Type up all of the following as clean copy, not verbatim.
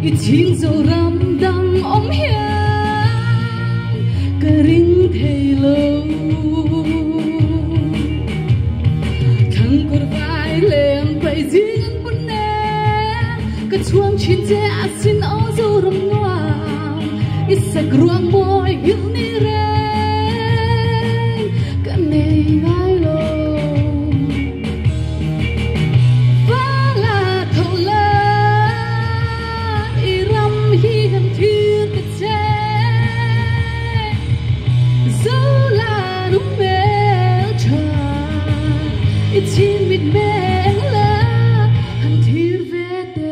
I chhing Zoram dang awm hian ka ring thei lo. Thangkawr vai leng paih zing an pun nen ka chhuang thin che asin aw Zoram nuam i sak ruang mawi nghilh ni reng ka nei ngai lo. Vala tho la i ram hi kan thir ta che Zo la nu hmel tha i chhin mit meng la han thir ve teh.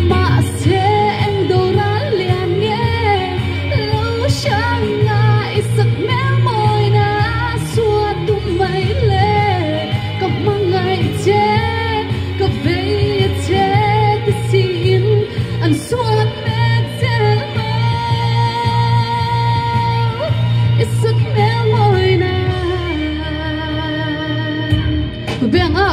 Mahse eng dawra lian nge lo hrang a i sak hmel mawina suat tum mai le ka hmangaih che ka vei a che ti siin an suat mek zel maw i sak hmel mawina. Beng a.